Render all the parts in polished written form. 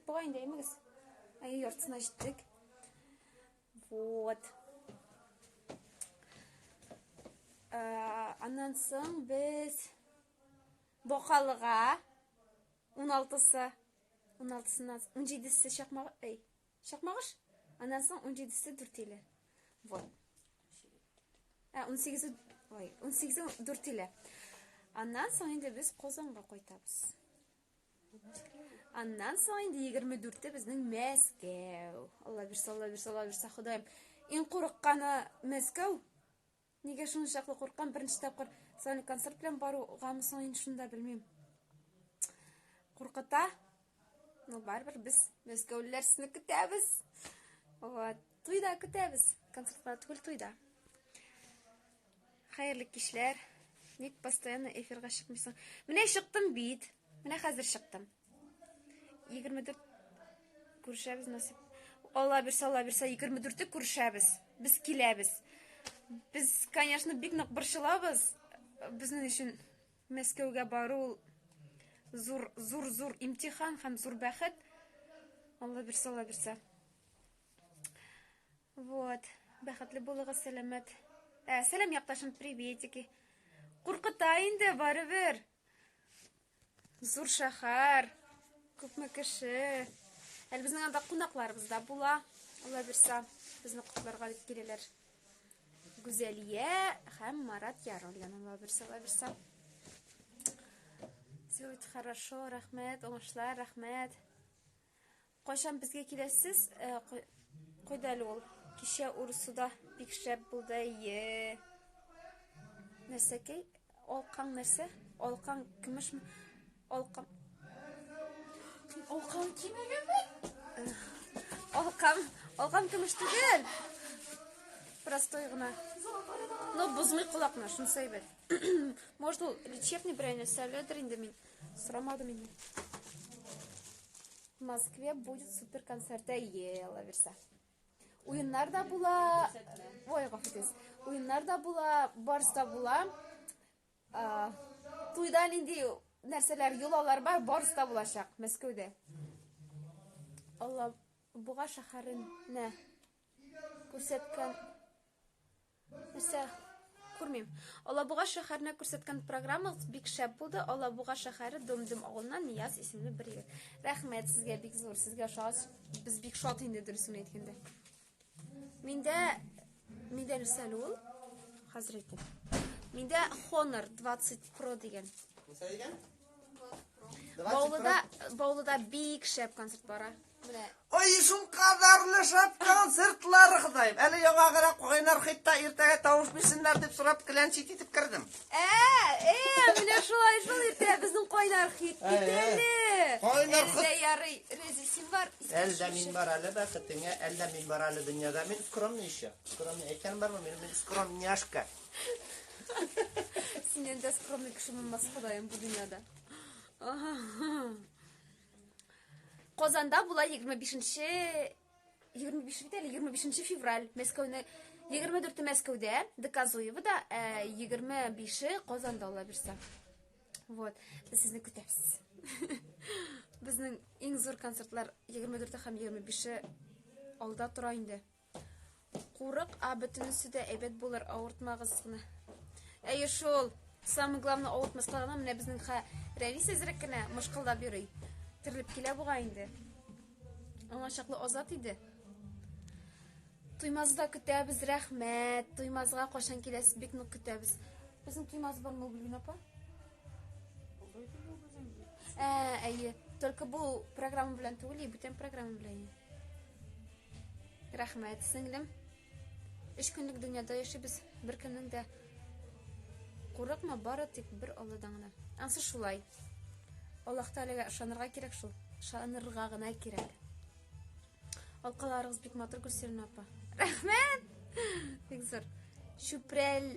бугай инде, әймегез. Әйе, яртысына җиттек. Вот. Ә, аннан соң без Бакалыга 16-сы, 16-сыннан 17-се Чакмагыш, эй, Чакмагыш? Аннан соң 17-се Дүртөйле. Вот. Ә, 18-е, ой, 18-е Дүртөйле. Аннан соң инде без Казанга кайтабыз. Аннан соң инде 24-те безнең Мәскәү. Алла бирсә, Алла бирсә, Алла бирсә, Ходаем. Иң курыкканы Мәскәү. Нигә шуны чаклы куркам? Беренче тапкыр сольный концерт белән баругамы соң инде шунда белмим. Куркыта. Но барыбер без мәскәүлеләр сезне көтәбез. Вот. Туйда көтәбез. Концертка түгел, туйда. Хәерле кичләр. Ник постоянно эфирга чыкмыйсың? Менә чыктым бит. Менә хәзер чыктым. 24 күрешәбез насыйп. Алла бирсә, Алла бирсә, 24-те күрешәбез. Без киләбез. Без, конечно, бик нык борчылабыз. Безнең өчен Мәскәүгә бару ул зур, зур, зур имтихан һәм зур бәхет. Алла бирсә, Алла бирсә. Вот. Бәхетле булыгыз, сәламәт. Ә, сәлам якташым, приветики. Куркыта инде, барыбер. Зур шәһәр, күпме кеше. Әле безнең анда кунакларыбыз да була. Алла бирсә, безне котларга дип киләләр. Гүзәлия һәм Марат Яруллин, Алла бирсә, Алла бирсә. Все будет хорошо, рәхмәт, уңышлар, рәхмәт. Кайчан безгә киләсез? Э, кайда әле ул? Кичә Урсуда бик шәп булды. Әйе. Нәрсәкәй? Алкаң нәрсә? Алкаң көмешме? Алкам. Алкам кимәгәнме? Э, алкам, алкам көмеш түгел. Простой гына. Но бозмый колакны, шунысы әйбәт. Может, ул лечебный берәр нәрсәледер инде мин. Сорамадым инде. В Москве будет супер концерт. Әйе, Алла бирсә. Уеннар да була. Ой, гафу итегез. Уеннар да була, барысы да була. Туйда нинди нәрсәләр, йолалар бар, барысы да булачак Мәскәүдә. Алла Буга шәһәренә күрсәткән Нәрсә? Күрмим. Алабуга шәһәренә күрсәткән программагыз бик шәп булды. Алабуга шәһәре Дөм-Дөм авылыннан Нияз исемле бер егет. Рәхмәт сезгә бик зур. Сезгә ошагач, без бик шат инде дөресен әйткәндә. Миндә миндә нәрсә әле ул? Хәзер әйтәм. Миндә Honor 20 Pro дигән. Нәрсә дигән? Баулыда, Баулыда бик шәп концерт бара. Менә. Ой, шул кадарлы шәп концертлар, Ходаем. Әле яңа гына кайнар хитта иртәгә тавыш бирсеннәр дип сорап клянчить итеп кердем. Ә, э, менә шулай шул иртә безнең кайнар хит бит әле. Кайнар хит. Әле ярый, Рәзил, син бар. Әлдә мин бар әле бәхетеңә, әлдә мин бар әле дөньяда. Мин скромный еще. Скромный әйткәнем бармы? Мин, мин скромняшка. Синнән дә скромный кеше булмас, Ходаем, бу дөньяда. Казанда була 25 25 бит әле, 25 февраль Мәскәүне 24 Мәскәүдә, ДК Зуевода, 25 Казанда ала бирсә. Вот, без сезне көтәбез. Безнең иң зур концертлар 24 һәм 25 алда тора инде. Курык, а бөтенесе дә әйбәт булыр, авыртмагыз гына. Әйе шул. Самое главное авыртмаска гына. Менә безнең хә Рәвис әзрәк кенә мышкылдап йөри. Терелеп килә бугай инде. Аңа чаклы азат иде. Туймазда көтәбез, рәхмәт. Туймазга кайчан киләсез, бик нык көтәбез. Безнең Туймаз бармы ул, Гөлгенә апа? Ә, әйе. Только бу программа белән түгел, бүтән программа белән. Рәхмәт, сеңлем. Өч көнлек дөньяда яшибез. Беркемнең дә курыкма, бары тик бер Алладан гына. Ансы шулай. Аллаһ Тәгаләгә ышанырга кирәк шул. Ышанырга гына кирәк. Алкаларыгыз бик матур, Гөлсирин апа. Рәхмәт! Бик зур. Чүпрәл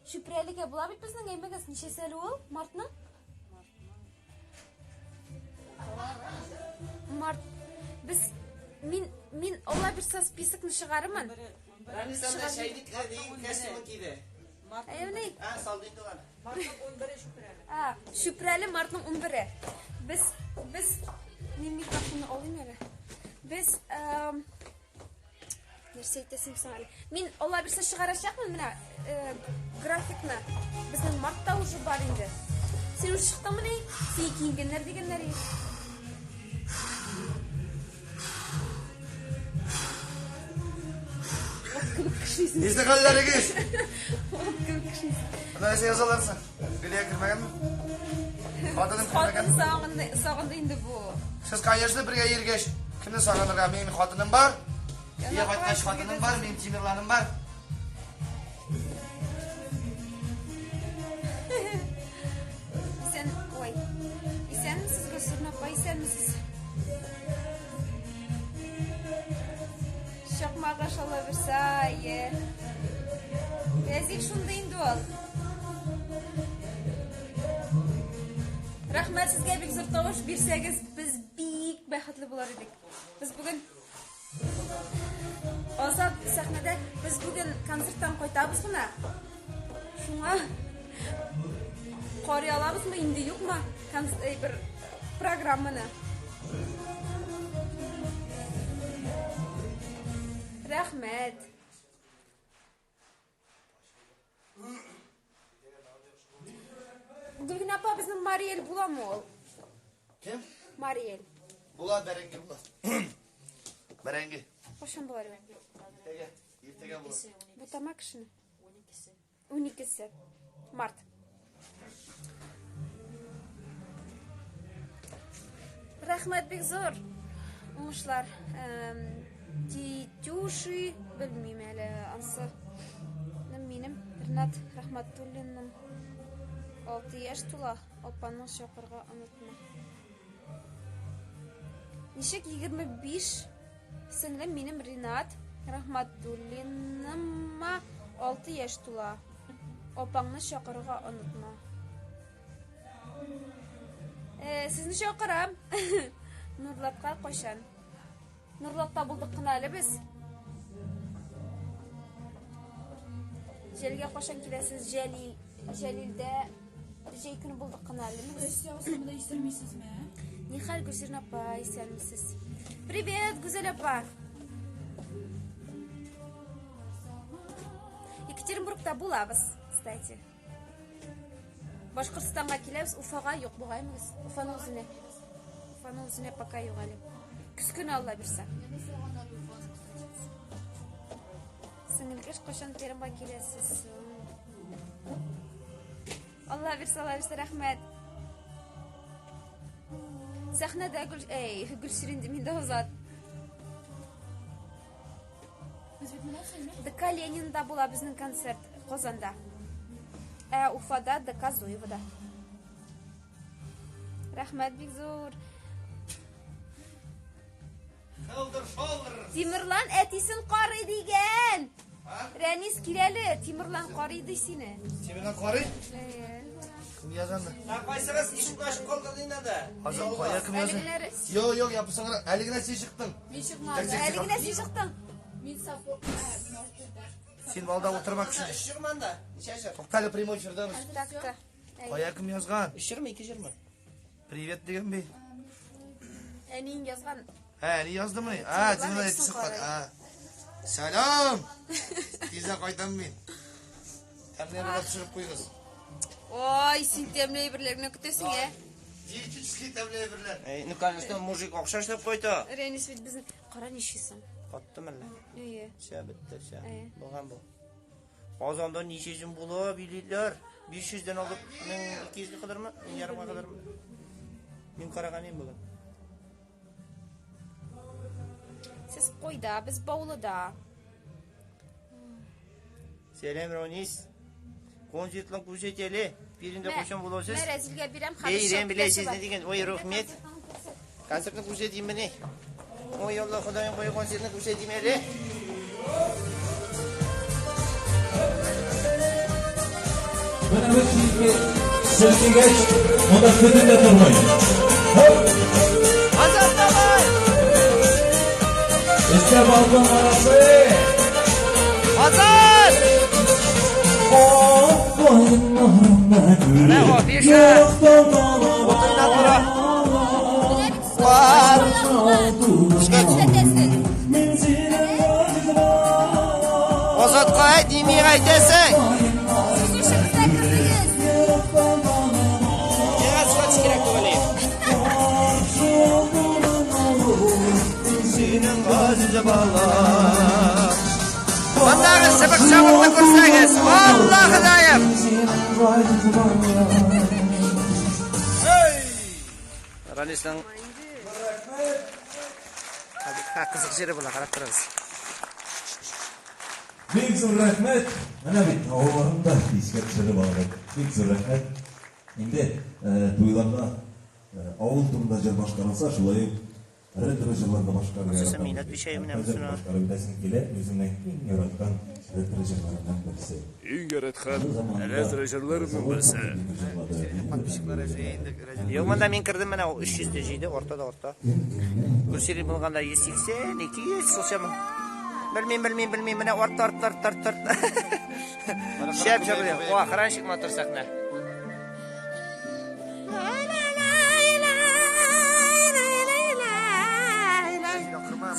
Чүпрәлегә була бит безнең әйбегез. Ничәсе әле ул? Мартның? Март. Без мин мин Алла бирсә списокны чыгарырмын. Рәмис анда чәйнеккә дигән костюмын киде. Әйе, А, салды инде аны. Мартның 11-е Чүпрәле. А, Чүпрәле мартның 11-е. Без без Мин микрофонны алыйм әле. Без нәрсә әйтәсем соң әле? Мин Алла бирсә чыгарачакмын менә э, графикны. Безнең мартта уже бар инде. Син уже чыктыңмыни? Сине киенгәннәр дигәннәр иде. Ничек хәлләрегез? Нәрсә язаларсың? Гөлия кермәгәнме? Хатыным Хатын кермәгәнме? сагынды, сагынды инде бу. Сез, конечно, бергә йөргәч, кемне сагынырга? Минем хатыным бар. Өйгә кайткач хатыным бар, минем Тимерланым бар. Исән, ой. Исәнмесез, Гөлсирин апа, исәнмесез. Чакмагыш ала бирсә, е. Рәзил шундый инде ул. Рәхмәт сезгә бик зур тавыш бирсәгез, без бик бәхетле булар идек. Без бүген Азат сәхнәдә, без бүген концерттан кайтабыз гына. Шуңа карый алабызмы инде юкмы бер программаны? Рәхмәт. Гөлгенә апа, безнең Мариэль буламы ул? Кем? Мариэль. Була, бәрәңге була. Бәрәңге. Кайчан була әле? Иртәгә, иртәгә була. Бутама кешене. 12-се. Март. Рәхмәт бик зур. Уңышлар. Титюши, белмим әле ансы. Минем Ренат Рахматуллинның 6 яшь тула, апаны чакырга онытма. Ничек 25 сеңлем минем Ренат Рахматуллиныма 6 яшь тула. Апаңны чакырырга онытма. Э, сезне чакырам. Нурлатка кайчан? Нурлатта булдык кына әле без. Җәлгә кайчан киләсез? Җәлил, Җәлилдә җәй көне булдык кына әле. Россия асылында исермисезме? Нихәл, Гөлсирин апа, исәнмесез. Привет, Гүзәл апа. Екатеринбургта булабыз, кстати. Башкортстанга киләбез, Уфага юк бугаймыз. Уфаның үзенә. Уфаның үзенә пока юк әле. Көз көне Алла бирсә. Сеңелкәш, кайчан Пермьга киләсез? Алла бирсә, Алла бирсә, рәхмәт. Сәхнәдә Гөл, әй, Гөлсирин дим инде Азат. ДК Ленинда була безнең концерт Казанда. Ә Уфада ДК Зуевода. Рәхмәт бик зур. Шолдыр, шолдыр. Тимерлан әтисен карый дигән. Рәнис кил әле, Тимерлан карый ди сине. Тимерлан карый? Кем язган? Ә кайсыгыз ишекне ачып калдырды инде анда? Азат, кая кем Әле язган? генә Юк, юк, япсаң гына. Әле генә син чыктың. Мин чыкмадым. Әле генә син чыктың. Мин сапо... Мин артта. Син балда утырма кеше. Өч җырмы анда? Ничә җыр? Тукта әле прямой эфирда без. Так-та. Кая кем язган? Өч җырмы, ике җырмы? Привет дигән бит. Әниең язган. Ә, әни яздымы? А, Тимерлан Тимерлан әтисен әтисен карый. карый. А. Сәлам! Тиздән кайтам мин. Тәмле әйберләр төшереп куйгыз. Ой, син тәмле әйберләр генә көтәсең, ә? Диетический тәмле әйберләр. Эй, ну конечно, мужик акча эшләп кайта. Рәнис бит безне кара ничисың. Каттым әллә? Әйе. Всё, бетте, всё. Әйе. Булган бу. Казанда ничә сум була билетлар? 500 дән алып 1200 гә кадәрме? 1500 га кадәрме? Мин караган идем бүген. Сез кайда? Без Баулыда. Сәлам, Ронис. Концертлар күрсәт әле. Бирендә кайчан буласыз? Мә Рәзилгә бирәм, Эй, хәзер Рәм беләсез ни дигән? Ой, рәхмәт. Концертны күрсәтим менә. Ой, Алла, Ходаем, кой концертны күрсәтим әле. Менә бу селке селкегәч, монда төтен дә тормый. Хоп! Азат, давай! Өстә балкон арасы. Азат! Ак каеннарны Менә күреп, афиша. юктан Утында тора. балалар. Нишләтәсең? Азатка әйт, ни миңа әйтәсең? Сез эшегездә кердегез. Миңа сфотс кирәк түгел. Синең газиз балам. Мондагы чыбык-чабыкны күрсәгез, Алла Ходаем! Ранисның Ха, кызык җире була, карап торыгыз. Бик зур рәхмәт. Менә бит авылларында искә төшереп алдык. Бик зур рәхмәт. Инде туйларда авыл турында җыр башкарылса, шулай ук ретро җырлар да башкарырга Сез яратам. минут бишәй менә Хәзер бусына. башкарып итәсем килә, үземнең иң яраткан ретро җырларымнан берсе. Иң яраткан Аның заманында ретро җырларымның берсе. Юк, монда мин кердем менә 307, ортада орта. Гөлсирин булганда 180, 200 шул чама. Белмим, белмим, белмим, менә арт, арт, арт, арт, арт. Шәп җырлый. О, охранщик матур сәхнә.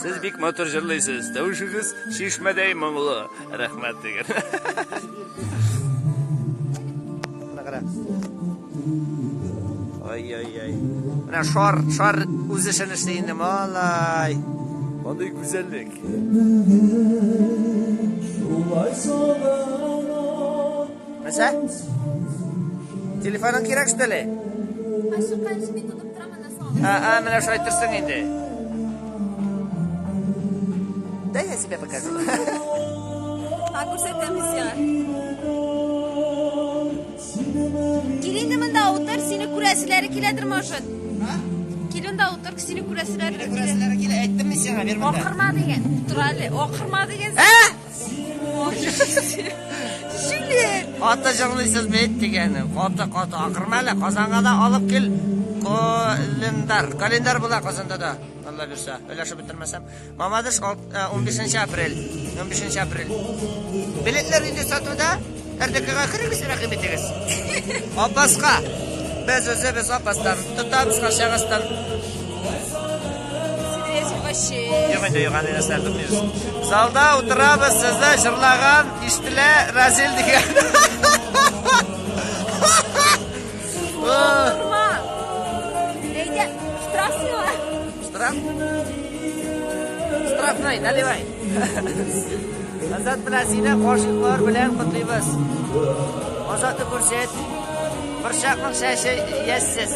Сез бик матур җырлыйсыз. Тавышыгыз чишмәдәй моңлы. Рәхмәт дигән. Менә кара. Ай-ай-ай. Менә шар, шар үз эшен эшли инде, малай. Мондый гүзәллек. Нәрсә? Телефоның кирәк что ли? Ашыкканчы мин тотып торам аннан соң. А, менә шулай әйтерсең инде. Дай я себе покажу. Ha, күрсәтәм сиңа. Кил инде монда утыр, сине күрәселәре киләдер, может. Кил монда утыр, сине күрәселәре килә. Күрәселәре килә, әйттем мин сиңа, бир монда. Акырма дигән. Утыр әле, акырма дигән. Ә? Җүләр. Каты җырлыйсыз бит дигәне. Каты, каты акырма әле. Казанга да алып кил. Календар. Календар була Казанда да. Алла бирсә. Өләшеп бетермәсәм. Мамадыш 15 апрель. 15 апрель. Билетлар инде сатуда. РДКга керегез, рәхим итегез. Апаска. Без үзебез Апастан. Тотабыз Кашагастан. Син вообще. Юк инде, юк, андый нәрсәләр тотмыйбыз. Залда утырабыз, сезне җырлаган ишетелә Разил дигән. Акырма. Әйдә, штраф сиңа. Штраф? Штрафной, наливай. Азат белән сине гашыйклар белән котлыйбыз. Азатны күрсәт. Борчакның чәче яссез.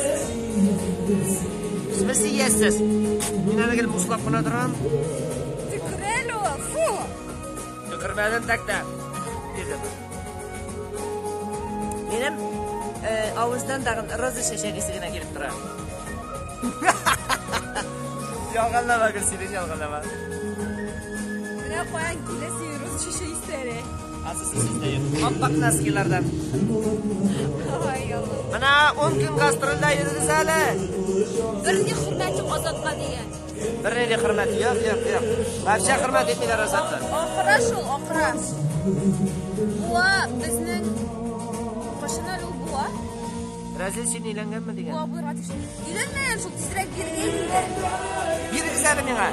В смысле яссез? Мин аны гел буслап кына торам. Төкер әле ул. Фу. Төкермәдем так та. Дидем. Минем авыздан тагын роза чәчәк исе генә килеп тора. Ялганлама, Гөлсирин, ялганлама. Менә каян килә син роза чәчәк исләре. Асысы сездә юк. Аппак носкилардан. Ай, Алла. Менә 10 көн гастрольдә йөрдегез әле. Берни хөрмәт юк Азатка дигән. Бернинди хөрмәт юк, юк, юк. Вообще хөрмәт итмиләр Азатны. Акыра шул, акыра. Буа безнең кайчан әле ул буа? Рәзил, син өйләнгәнме дигән? Буа булырга тиеш. Өйләнмәгән шул, тизрәк биргә инде. Бирегез әле миңа.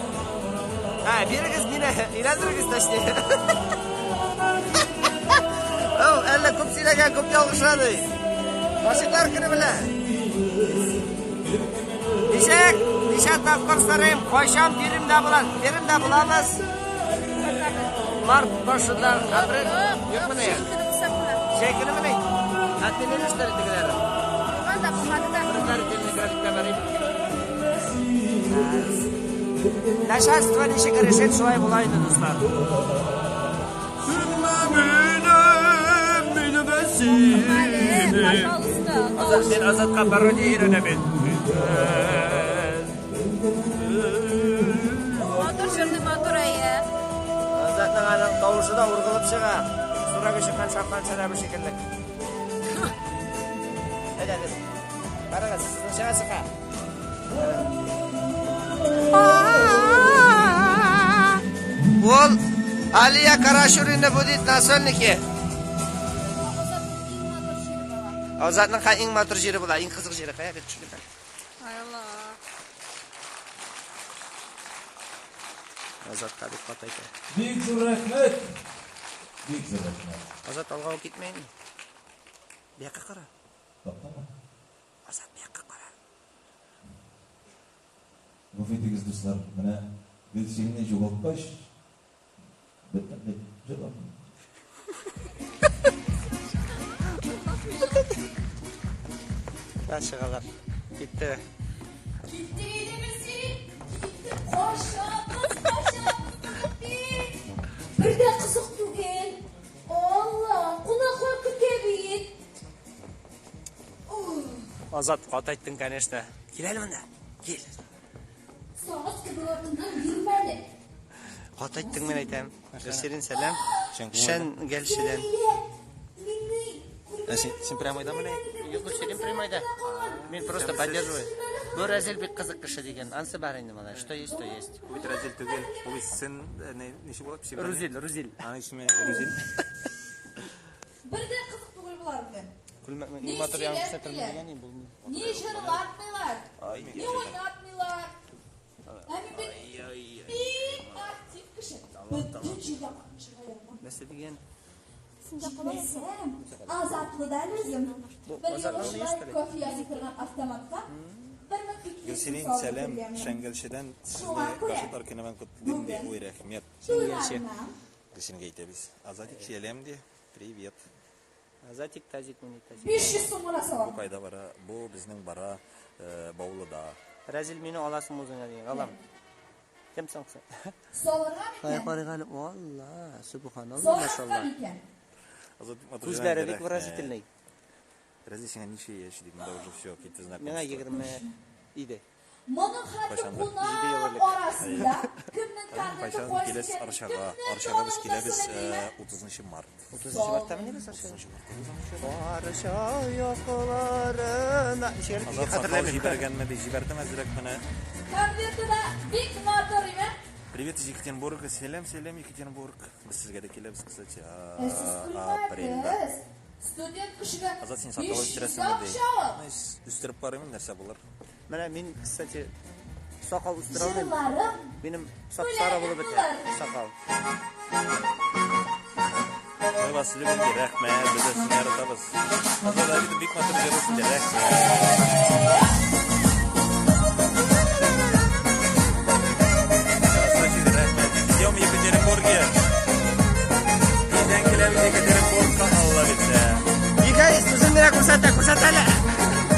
Һа, бирегез мине, өйләндерегез точнее. Ау, әллә күп сөйләгән, күп ялгыша ди. Гашыйклар көне белән. Ничек? Ничә тапкыр сорыйм, кайчан Пермьдә булам? Пермьдә булабыз. Март башында, апрель. Юк, Юкмы ни? җәй көне булса гына. Җәй көнеме ни? Отменили что ли тегеләре? Булган да, булмады да. Предварительный графикта бар иде. Начальство ничек решит, шулай була инде, дуслар. Әле, пожалуйста. Азат, мин Азатка пародия өйрәнәм. Матур җырлый, матур әйе. Азатның аның тавышы да ургылып чыга. Сурагы чыккан шампан шәрабы шикелле. Әйдәгез. Карагыз, сезнең чыга чыга. Ул Алия Карашурина будет на сольнике. Азатның иң матур җире була. Азатның иң матур җире була, иң кызык җире. Кая бит төшеп Ай Алла. Азатка бик каты әйтә. Бик зур рәхмәт. Бик зур рәхмәт. Азат алга ук китмә инде. Бу якка кара. Таптыңмы? Азат, бу якка кара. Гафу итегез, дуслар, менә Гөлсинне югалткач, бөтенләй җырламыйм. Ә, чыгалар. Китте. Киттек әйдә Гөлсирин. Киттек. Качабыз, качабыз кызык бит. Бер дә кызык түгел. Алла, кунаклар көтә бит. Азат, каты әйттең, конечно. Кил әле монда. Кил. Сагыз кебек артыннан йөрмә әле. Каты әйттең, мин әйтәм. Гөлсирин, сәлам. Шән гәлшедән. Ә син, син прямойдамы ни? Юк, Гөлсирин прямойда. Мин просто поддерживаю. Бу Рәзил бик кызык кеше дигән. Ансы бар инде малай. Что есть, то есть. Бу бит Рәзил түгел. Бу бит сен э, не- ничек була? Псевдоним? Рузил, Рузил. Аның исеме Рузил. Бер дә кызык түгел болар белән. Күлмәкне Ни иң матур ягын күрсәтермен сөйләтмиләр? дигән инде булмый. Ни җырлатмыйлар, ни уйнатмыйлар. Ә мин бит бик актив кеше. Бөтен җирдә катнашырга яратам. Нәрсә дигән? Җитмәсәм, азатлы да әле үзем. Бер юлы шулай кофе ясый торган автоматка 1200 сум Гөлсирин, салып сәлам. биргәнмен. Шәңгәлчедән сезне Шуңа күрә Гашытлар көне белән котлыйм ди. Ой, рәхмәт. Шәңгәлче. Туйларына Гөлсирингә әйтәбез. Азатик, сәлам ди. Привет. Азатик, тазик, мени тазик. 500 сум гына Бу салам. кайда бара? Бу безнең бара э, Баулыда. Рәзил мине аласың үзеңә дигән. Алам. Кем соң син? Салырга Кая микән? карыйк әле. Алла, субханалла, Салмаска машалла. микән? Азат матур Күзләре җырың, бик рәхмәт. выразительный. Рәзил, сиңа ничә яшь дип, монда уже все, китте знакомство. Миңа 20 иде. Моның хәтле Кайчандыр? Җиде ел кунак элек. арасында кемнең конверты Кайчан кайсы киләсез икән, Арчага? кемнең Арчага без таныктасы киләбез белмим. э, 30 март. 30 мартта мени без Арчага? Арча якларына. Ничек әле Азат сакал хәтерләмим. җибәргәнме ди, җибәрдем әзрәк менә. Конверты да бик матур име? Привет из Екатеринбурга, сәлам, сәлам, Екатеринбург. Без сезгә дә киләбез, кстати, Ә сез апрельдә. күрмәгез. Студент кешегә Азат, син сакал 500 үстерәсеңме ди. акча ул. Ну, үстереп карыйм, нәрсә булыр. Менә мин, кстати, сакал үстерә алмыйм. Җырларым Минем сап-сары булып бетә сакал. Мы вас любим, ди, рәхмәт, без дә сезне яратабыз. Азат Давидов бик матур җырлыйсың, ди, рәхмәт. Красавчик, рәхмәт. Ждем в Екатеринбурге. Тиздән киләбез Екатеринбургка, Алла бирсә. Егет, үзен генә күрсәтә, күрсәт әле.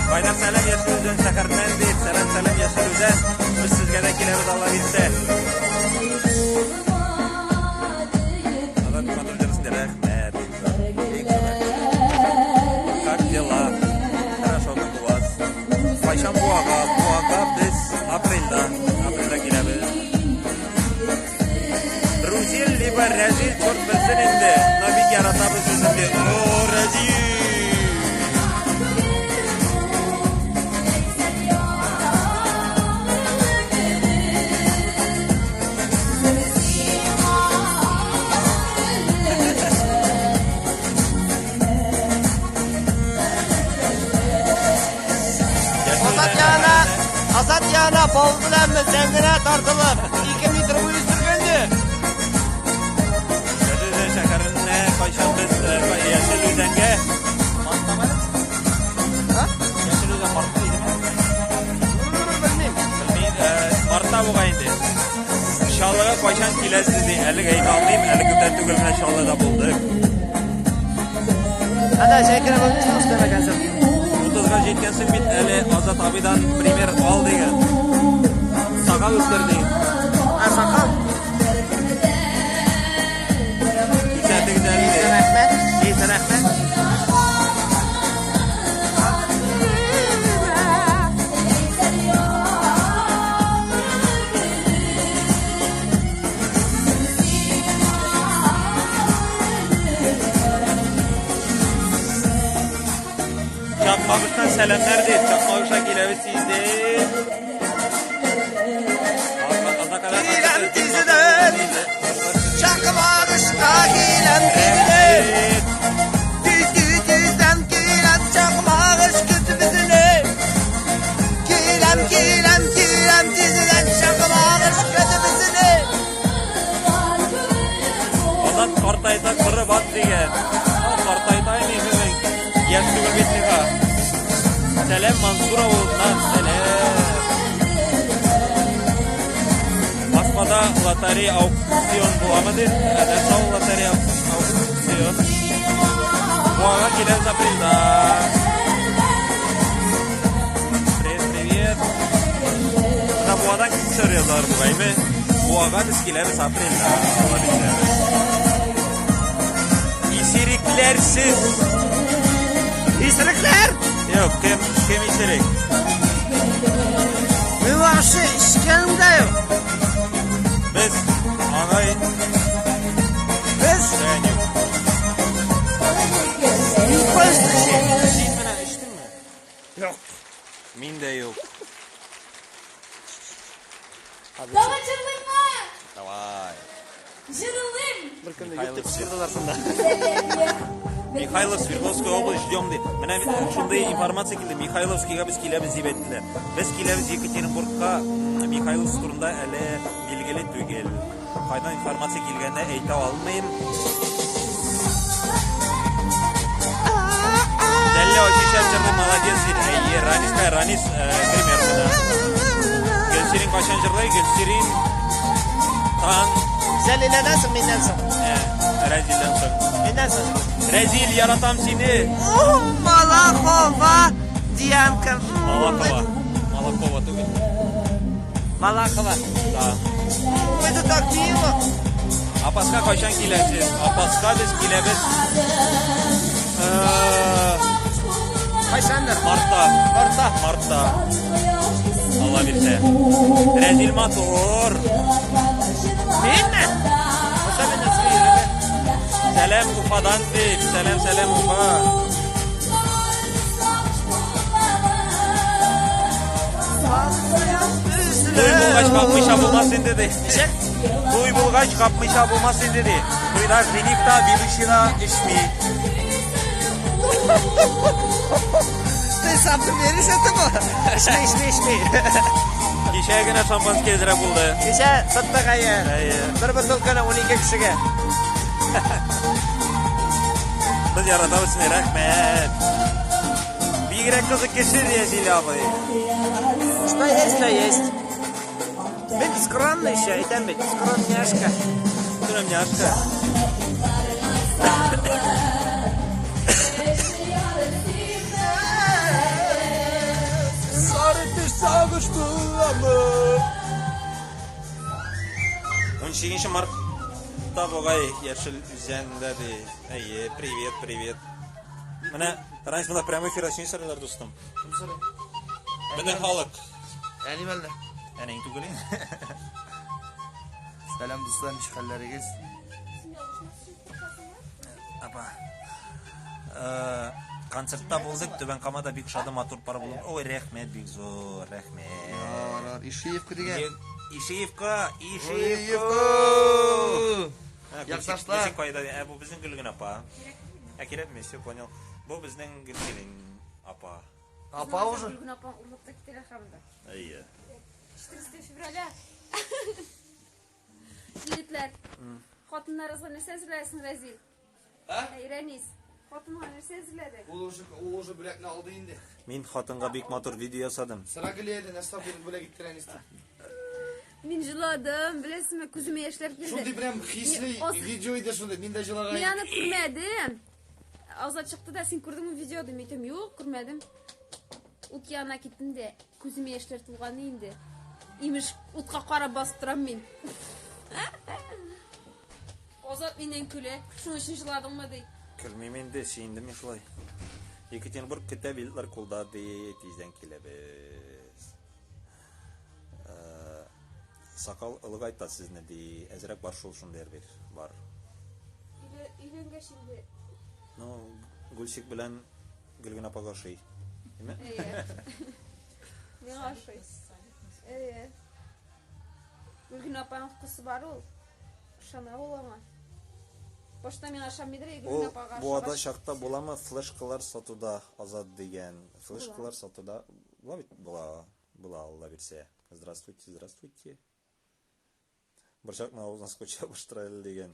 Кайнар сәлам Яшел Үзән шәһәреннән ди. Сәлам, сәлам Яшел Үзән. Без сезгә дә киләбез, Алла бирсә. Азат матур җырлыйсың, ди, рәхмәт. Бик зур рәхмәт. Как дела? Хорошо, как у вас? Кайчан Буага? Буага без апрельдә. Апрельдә киләбез. Рузил либо Рәзил, черт белсен инде. Но бик яратабыз үзеңне. О, Рәзил! Азат янына, Азат янына бал белән зәңгенә тартылып, 2 метр буе үстергәнде. Яшел Үзән шәһәренә кайчан без э, Яшел Үзәнгә Марттамы? Яшел Үзән мартта идеме? Белмим. Белмим, э, мартта бугай инде. Чаллыга кайчан киләсез ди. Әлегә әйтә алмыйм, әле күптән түгел генә Чаллыда булдык. Әнә җәй булмыйсың өстәмә концерт. 30-га җиткәнсең бит әле Азат абыйдан пример ал дигән. Сакал үстер ди. Ә сакал? Күрсәтегез әле ди. Рәхмәт, бик рәхмәт. Чакмагыштан сәламнәр ди. Чакмагышка киләбез тиздән. Киләм тиздән. Чакмагышка киләм тиздән. Тиз тиз тиздән киләм Чакмагыш көтеп безне. Киләм, киләм, киләм тиздән Чакмагыш көтеп безне. Буада лотерея аукцион буламы дип? Ә нәрсә ул лотерея аукцион? Буага киләбез апрельдә. Привет, привет. Менә Буадан кешеләр язалар бугаймы? Буага без киләбез апрельдә. Алла бирсә. Исерекләрсез. Исерекләр! Юк, кем, кем исерек? Мин вообще эчкәнем дә юк. Без аңай Без Леонид. ни в коем случае. Син менә эчтеңме? Юк. Мин дә юк. Давай җырлыймы? Давай. Җырлыйм. Бер көнне юк дип кычкырдылар шунда. Михайлов, Свердловская область, ждем ди. Менә шундый информация килде. Михайловскийга без киләбез дип әйттеләр. Без киләбез Екатеринбургка. Михайловск турында әле билгеле түгел. Кайдан информация килгәнне әйтә алмыйм. Дәллә очень шәп җырлый, молодец ди. Әйе, Ранис та, Ранис гримеркада. Гөлсирин кайчан җырлый? Гөлсирин тан Зәлиләдән соң, миннән соң. Рәзилдән соң. Миннән соң. Рәзил, яратам сине. О, Малахова, Дианка. Малахова. Малахова түгел. Малахова. Да. Это так мило. Апаска кайчан киләсез? Апаска без киләбез. Кайчандыр? Мартта. Мартта. Мартта. Алла бирсә. Рәзил матур. Минме? Особенно с йөрәге. Сәлам Уфадан дип. Сәлам, сәлам Уфа. Туй булгач капмыйча булмас инде ди. Ничек? Туй булгач капмыйча булмас инде ди. Туйда жених та, ведущий да эчми. Ты сам ты веришь этому? Эчми, эчми, эчми. Кичә генә шампанский әзрәк булды. Кичә саттык әйе. Әйе. Бер бутылканы 12 кешегә. Без яратабыз сине, рәхмәт. Бигрәк кызык кеше Рәзил абый. Что есть, то есть. Мин скромный еще, әйтәм бит, скромняшка. Скромняшка. Сары төс сагыш буламы? 18 мартта бугай Яшел Үзәндә ди. Әйе, привет, привет. Менә Раньше монда прямой эфир өчен сорыйлар, дустым. Кем сорый? Менә халык. Әни мәллә? Әнең түгел инде. Сәлам дуслар, ничек хәлләрегез? Апа. Э, Концертта булдык, Түбән Камада бик ошады, матур пар булып. Ой, рәхмәт, бик зур, рәхмәт. Ярар, Ишиевка дигән. Ишиевка, Ишиевка. Ишиевка! Якташлар. Гөлсин кайда? Ә, бу безнең Гөлгенә апа. Ә кирәкме? Все, понял. Бу безнең Гөлсирин апа. Апа уже? Гөлгенә апаң урлап та китәләр хәмдә. Әйе. 14 февраля. Егетләр, хатыннарыгызга нәрсә әзерләдең, Рәзил? Ә? Әй, Рәнис, хатынга нәрсә әзерләдең? Ул уже, ул уже бүләкне алды инде. Мин хатынга бик матур видео ясадым. Сыра геле нәрсә биреп бүләк итте Рәнис. Мин җыладым, беләсезме, күземә яшьләр килде. Шундый прям хисле Мин аз- видео иде шундый. Мин дә җылаган. Мин аны күрмәдем. Азат чыкты да, син күрдеңме видео дим, әйтәм, юк, күрмәдем. Ут янына киттем дә, күземә яшьләр тулган инде. Имеш, утка карап басып торам мин. Азат миннән көлә. Шуның өчен җыладыңмы ди. Көлмим инде, сөендем мин шулай. Екатеринбург көтә билетлар кулда ди, тиздән киләбез. Э, Сакал олыгайта сезне ди, әзрәк бар шул шундый бер бар. Өйләнгәч инде. Ну, Гульсик белән Гөлгенә апага ошый. Димме? Әйе. Миңа ошый. Әйе. Гөлгенә апаның вкусы бар ул. Ышана ул аңа. Башта миңа ышанмыйдыр, Ул Гөлгенә апага Буада ошагач. чакта буламы флешкалар сатуда Азат дигән. Флешкалар сатуда була бит, була, була Алла бирсә. Здравствуйте, здравствуйте. Борчакны авызына скотч ябыштыра әле дигән.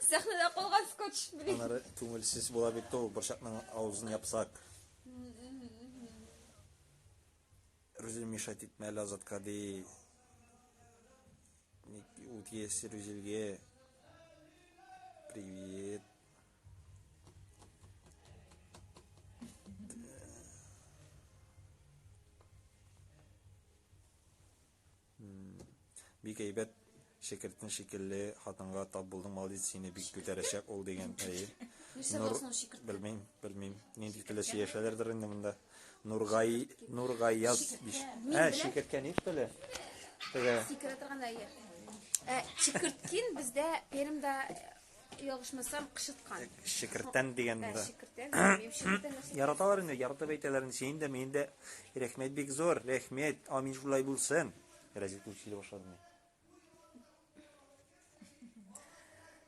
Сәхнәдә калган скотч, блин. Аннары күңелсез була бит ул, борчакның авызын япсак. Рүзил мешать итмә әле Азатка ди. Есть Рүзилгә. Привет. Бик әйбәт шәкертен шикелле хатынга тап булдың, молодец, сине бик күтәрәчәк ул дигән. Әйе. Нәрсә Нур, булсын ул шикерткән? белмим, белмим. Нинди телдә сөйләшәләрдер инде монда. Нургай, Нургаяз биш. Ә, шикерткән ни теле? Теге Сикерә торган әйе. Ә, чикерткин бездә Пермьдә ялгышмасам кычыткан. шикерттән дигән Ә, монда. шикерттән, белмим, шикерттән нәрсә. Яраталар инде, яратып әйтәләр инде. Син дә, мин дә. Рәхмәт бик зур, рәхмәт. Амин шулай булсын. Рәзил күп сөйли башладым мин.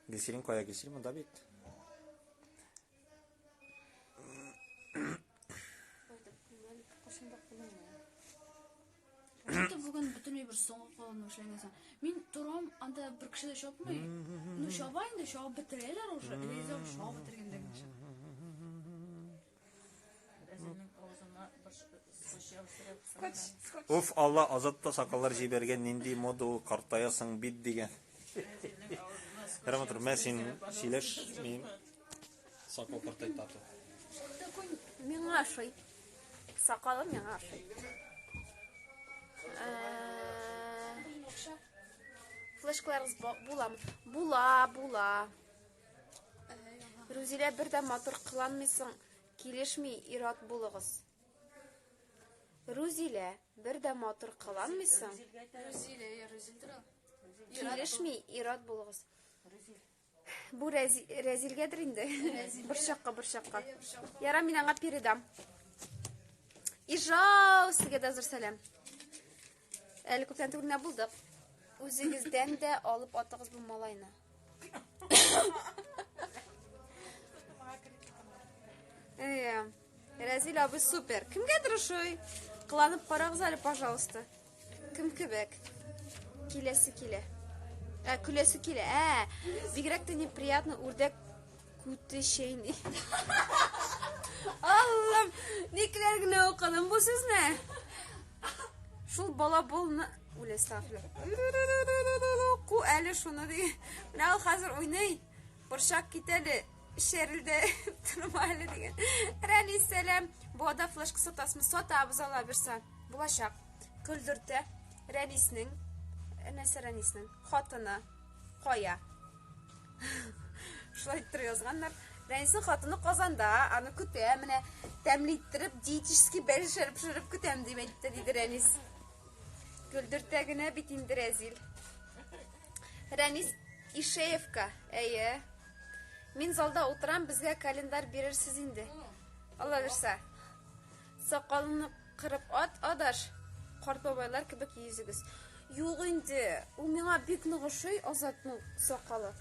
Гөлсирин кая? Гөлсирин монда бит. Что-то бүген бөтенләй бер соңга калдым эшләгән Мин торам, анда бер кеше дә чапмый. Ну, чаба инде, чабып бетерәләр уже. Лиза чабып бетергәндә генә чыга. Уф, Алла, Азат та сакаллар җибәргән, нинди мода ул, картаясың бит дигән. Ярама тор, мә син сөйләш, мин сакал картайта тор. Такой миңа ошый. Сакалы миңа ошый. Флешкаларыгыз буламы? Була, була. Рузилә бер дә матур кыланмыйсың, килешми, ир-ат булыгыз. Рузилә, бер дә матур кыланмыйсың. Рузилә, я Рузилдер ул. Килешми, ир-ат булыгыз. Бу Рәзилгәдер инде. Борчакка, борчакка. Яра, мин аңа передам. Ижау, сезгә дә зур сәлам. Әле күптән түгел генә булдык. Үзегездән дә алып атыгыз бу малайны. Әйе. Рәзил абый супер. Кемгәдер ошый. Кыланып карагыз әле, пожалуйста. Кем кебек? Киләсе килә. Ә, көләсе килә. Ә, бигрәк тә неприятно үрдәк күте чәйни. Аллам, никләр генә укыдым бу сүзне. Шул бала булны Үлә, астагфирулла. Ку әле шуны ди. Менә ул хәзер уйный. Борчак кит әле, шәрелдә торма әле дигән. Рәнис, сәлам. Буада флешка сатасызмы? Сатабыз, Алла бирсә. Булачак. Көлдертә. Рәниснең, нәрсә Рәниснең? Хатыны. Кая? Шулай иттереп язганнар. Рәниснең хатыны Казанда, аны көтә, менә тәмле иттереп, диетический бәлеш пешереп көтәм дип әйтте, диде Рәнис. Көлдертә генә бит инде Рәзил. Рәнис Ишеевка, әйе. Мин залда утырам, безгә календарь бирерсез инде. Алла бирсә. Сакалыңны кырып ат, адаш. Карт бабайлар кебек йөзегез. Юк инде, ул миңа бик нык ошый, Азатның сакалы.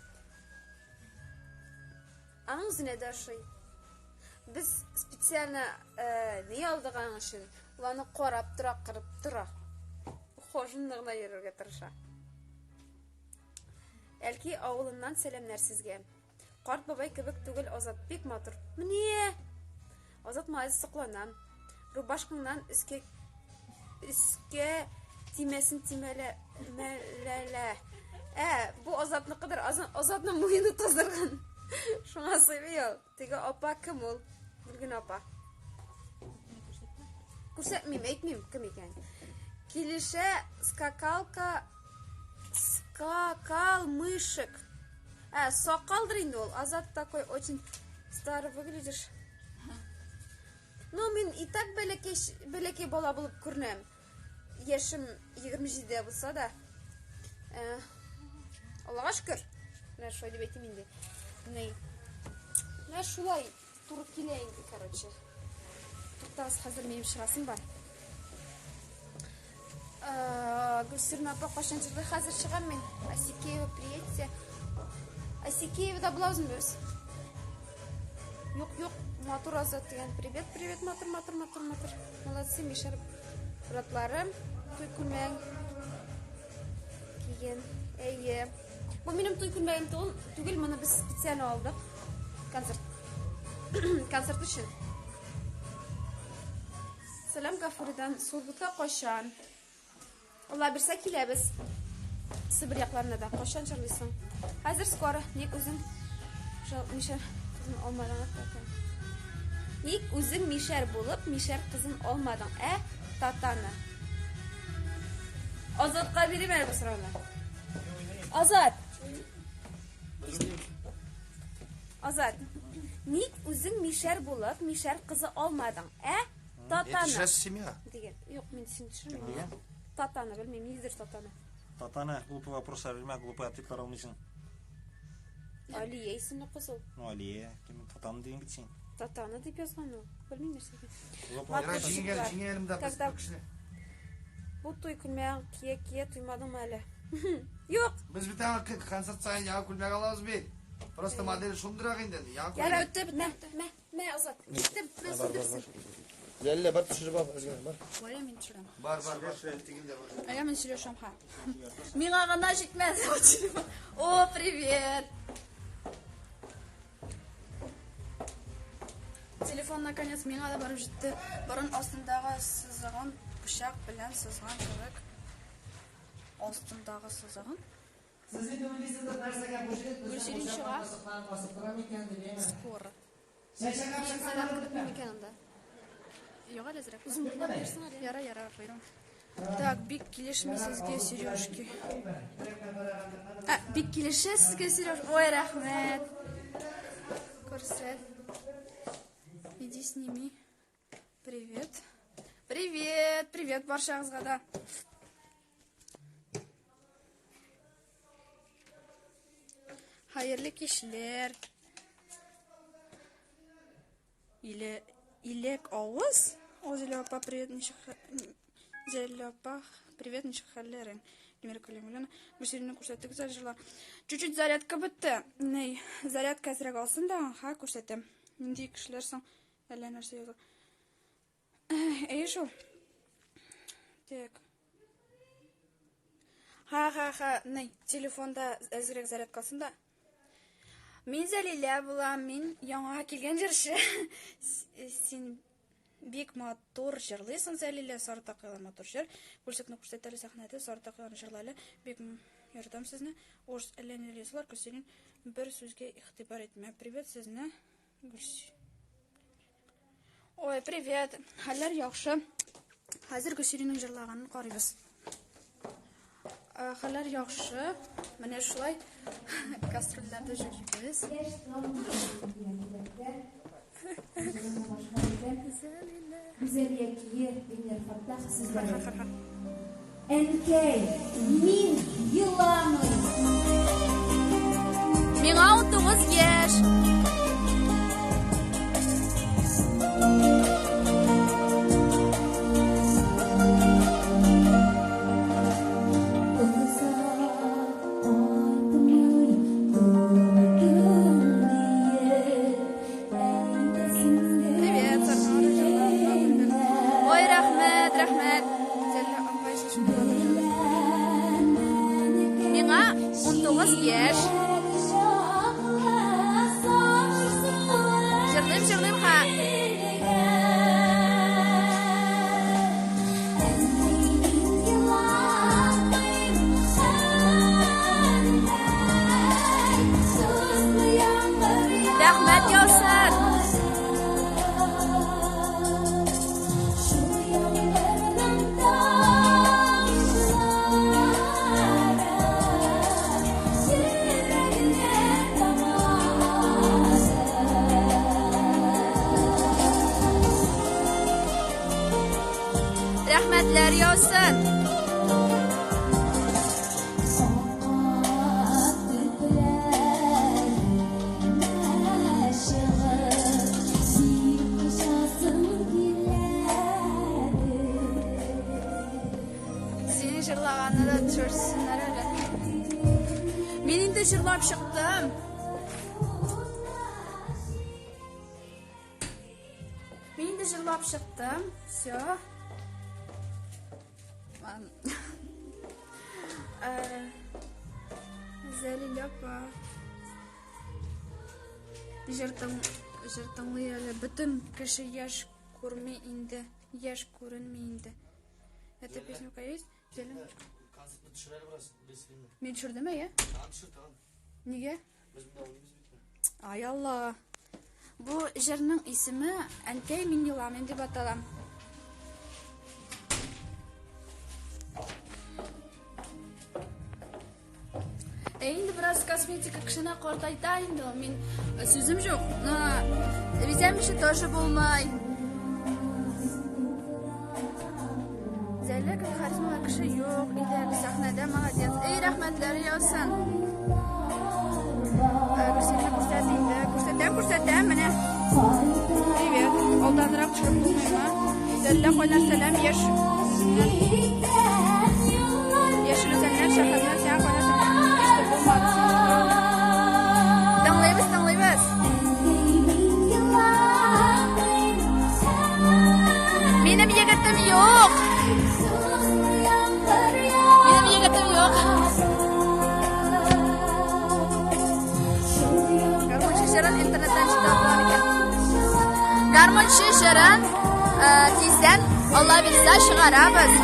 Аның үзенә дә ошый. Без специально э, ни алдык аның өчен? Ул аны карап тора, кырып тора. Ухоженный гына йөрергә тырыша. Әлки авылыннан сәламнәр сезгә. Карт бабай кебек түгел Азат, бик матур. Мне! Азат молодец, сокланам. Рубашкаңнан өскә өскә тимәсен тимәлә мәләлә. Ә, бу Азатныкыдыр. Азатның муены тазарган. Шуңа сыймый ул. Теге апа кем ул? Гөлгенә апа. Күрсәтмим, әйтмим кем икән. Килешә скакалка скакал мышек. Ә, сакалдыр инде ул. Азат такой очень старый выглядишь. Ну, мин и так бәләкәй, бәләкәй бала булып күренәм. Яшем 27-дә булса да. Ә, Аллага шөкер. Менә шулай дип әйтим инде. Ни? Менә шулай туры килә инде, короче. Туктагыз, хәзер минем чыгасым бар. Гөлсирин апа кайчан җырлый? Хәзер чыгам мин. Асикеева, приедьте. Асикеевада булабызмы без? Юк, юк, матур Азат дигән. Привет, привет, матур, матур, матур, матур. Молодцы, Мишәр братларым. Туй күлмәгең киген. Әйе. Бу минем туй күлмәгем түгел, түгел, моны без специально алдык. Концерт. Концерт өчен. Сәлам Гафуридан. Сургутка кайчан? Алла бирсә киләбез. Себер якларына да. Кайчан җырлыйсың? Хәзер скоро. Ник үзең мишәр кызын алмадың, ә татаны? Ник үзең мишәр булып, мишәр кызын алмадың, ә татаны? Азатка бирим әле бу сорауны. Азат! Азат, ник үзең мишәр булып, мишәр кызы алмадың, ә татаны? Төшәсе семья. Дигән. Юк, мин сине төшермим. Татаны белмим, нидер татаны. Татаны, глупый вопрослар бирмә, глупый ответлар алмыйсың. Алия исемле кыз ул. Ну, Алия, кем Татаны дигән бит син. Татаны дип язган ул. Белмим нәрсә икән. Ярар, җиңел, җиңелем дә без Когда кешене. бу туй күлмәген кия-кия туймадыңмы әле? Юк. Без бит аңа концерт саен яңа күлмәк алабыз бит. Просто модель шундыйрак инде. Яңа күлмәк. Ярар, үтте, мә, мә, мә, Азат. Киттем, мә, сүндерсен. Ләллә, бар төшереп ал, үзеңә, бар. Валя, мин төшерәм. Бар, бар, бар. Тегендә бар. А я мин сөйләшәм, ха. Миңа гына җитмәс бу телефон. О, привет! Телефон наконец миңа да барып җитте. Борын астындагы сызыгын пычак белән сызган кебек. Астындагы сызыгын? Сез инде уйлыйсыздыр, нәрсәгә бу җегет Гөлсирин чыга. басып тора микән дип, әйме? Скоро. Мин зарядка бетми микән анда? Юк әле әзрәк. Үзең бирсең әле. Яра, яра, бирәм. Так, бик килешми сезгә сережки. А, бик килешә сезгә сереж. Ой, рәхмәт. Күрсәт. Иди сними. Привет. Привет, привет баршагызга да. Хәерле кичләр. Иле илек авыз. О, Зәлия апа, привет, ничек Зәлия апа, привет, ничек хәлләрең? Эльмира Калимуллина. Гөлсиринне күрсәттегез әле җырлар. Чуть-чуть зарядка бетте. Ней, зарядка әзрәк алсын да, ха, күрсәтәм. Нинди кешеләр соң? Әллә нәрсә яза. Әйе шул. Так. Ха-ха-ха, ней, телефонда әзрәк зарядка алсын да. Мин Зәлилә булам, мин яңа килгән җырчы. Син бик матур җырлыйсың, Зәлилә, сары такыялар матур җыр. Күлсекне күрсәт әле сәхнәдә, сары такыяларны җырла әле. Бик яратам сезне. Урыс әллә ниләр язалар, Гөлсирин бер сүзгә игътибар итмә. Привет сезне, Гөлси. Ой, привет. Хәлләр яхшы. Хәзер Гөлсириннең җырлаганын карыйбыз. Хәлләр яхшы. Менә шулай гастрольләрдә йөрибез. Гүзәлия Кие, Венер Фаттах сүзләре. Әнкәй, мин еламыйм. Миңа 19 яшь. Привет, Ой, рәхмәт, рәхмәт. Миңа 19 яшь. Җырлыйм, җырлыйм, ха. Рәхмәт яусын. Рәхмәтләр яусын. Синең җырлаганны да төшерсеннәр әле. Мин инде җырлап чыктым. Мин инде җырлап чыктым. Все. Зәлилә апа. Җыр җыр тыңлый әле. Бөтен кеше яшь күрми инде. Яшь күренми инде. Эта песня у кого есть? Зәлилә. Төшер әле бераз, бесрими. Мин төшердем, әйе. Тагын төшер, тагын. Нигә? Без монда уйныйбыз бит. Ай Алла. Бу җырның исеме Әнкәй мин еламыйм дип атала. Ә инде бераз косметика кешене картайта инде ул. Мин э, сүзем юк. Но бизәмичә тоже булмый. Зәлә кебек харизмалы кеше юк иде әле сәхнәдә, молодец. Эй, рәхмәтләр яусын. Гөлсинә күрсәт инде. Күрсәтәм, күрсәтәм, менә. Привет. Алданрак төшереп булмыймы? Зәллә кайнар сәлам, яшь. Яшел Үзәннән, шәһәрдән сиңа кайнар сәлам. Ишетеп булмады сине. Тыңлыйбыз, тыңлыйбыз. Минем егетем юк. Минем егетем юк. Гармунчы җырын интернеттан чыгып алган икән. Гармунчы җырын э, тиздән Алла бирсә чыгарабыз.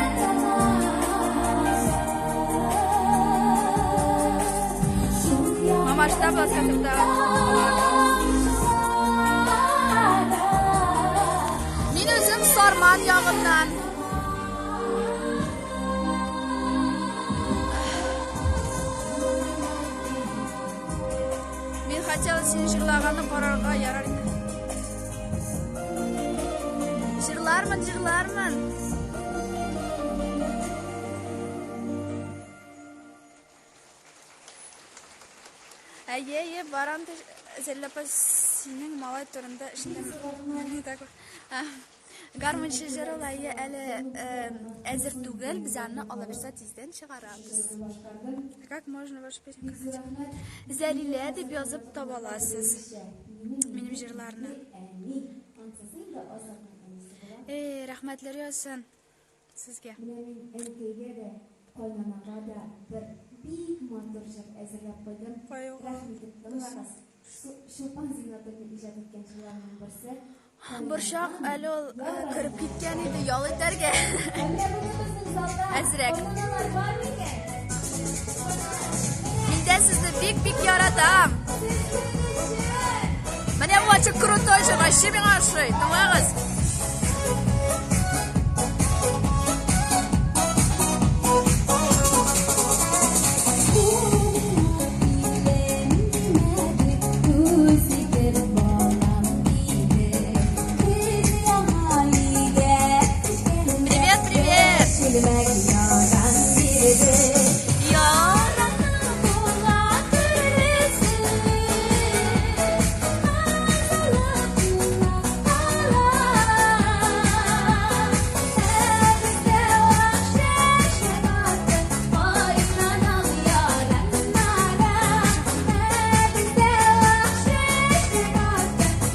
Мамашта була концертта. Мин үзем Сарман ягыннан. Мин хотела син җырлаганны карарга ярар иде. Җырлармын, җырлармын. Әйе, әйе, барам да Зәллә апа синең малай турында ишетәм. Не такой. Гармунчы җыры ул әйе әле әзер түгел, без аны Алла бирсә тиздән чыгарабыз. Как можно вашу песню сказать? Зәлилә дип язып таба аласыз минем җырларны. Эй, рәхмәтләр яусын сезгә. Менә мин әнкәйгә дә, кайнанага да бер бик матур җыр әзерләп куйдым. Рәхим итеп тыңлагыз. Чулпан Зиннәтуллина иҗат иткән җырларның берсе. Борчак әле ул э, кереп киткән иде ял итәргә. Әзрәк. Мин дә сезне бик-бик яратам. Менә бу ачык крутой җыр, вообще миңа ошый. Тыңлагыз. Привет, привет!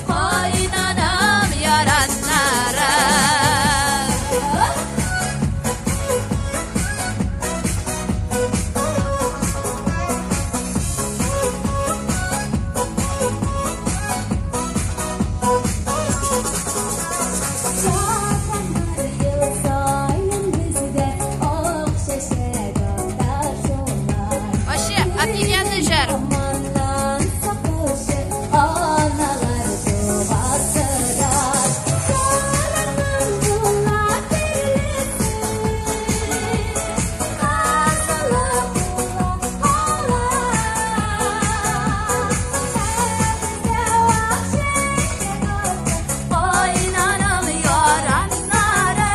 Кайнанам яраннары. Вообще офигенный җыр. Кайнанам яраннары,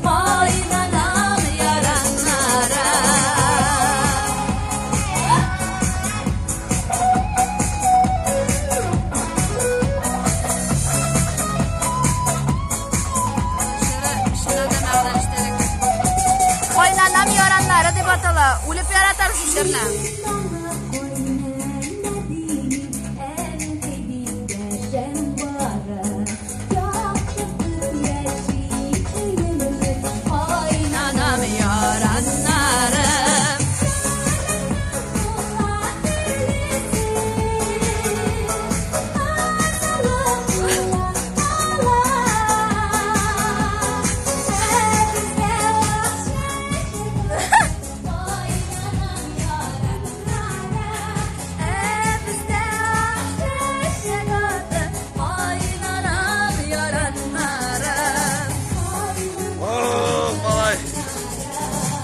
Кайнанам яраннары. Кайнанам яраннары дип атала. Үлеп яратам шул җырны. Кайнанам яраннары.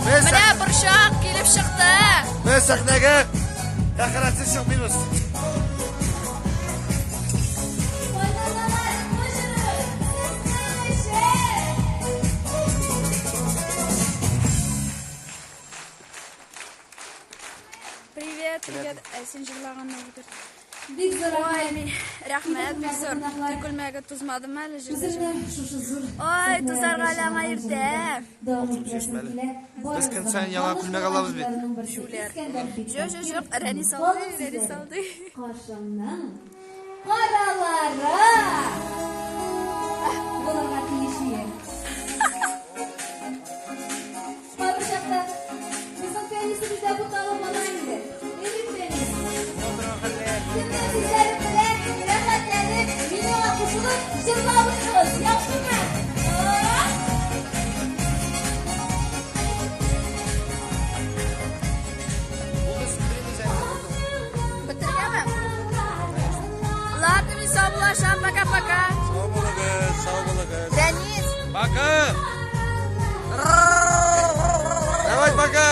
Менә борчак килеп чыкты. Без сәхнәгә тәһарәтсез чыкмыйбыз. Привет, привет. Ә син җырлаганны бетер. Бик зур Ой, рәхмәт. мин рәхмәт, бик зур. Кунаклар. Туй күлмәге тузмадымы әле җырда? Үземне шушы зур Ой, тузарга әле аңа иртә. Дәвам иттерәсем килә. Без көн саен яңа күлмәк алабыз бит. Җүләр. Җо, җо, җо, Рәнис алды, Рәнис алды. Кашыңның каралары булырга тиеш ие. Кайбер чакта безнең пианистыбыз да буталып ала инде. Әйе, пианист. Кемнең сүзләре белән рәхәтләнеп, миңа кушылып җырлап утырыгыз, яхшымы? Бетергәнме? Ладно, мин саубуллашам, пока-пока. Сау булыгыз, сау булыгыз. Рәнис, Пока! Давай пока!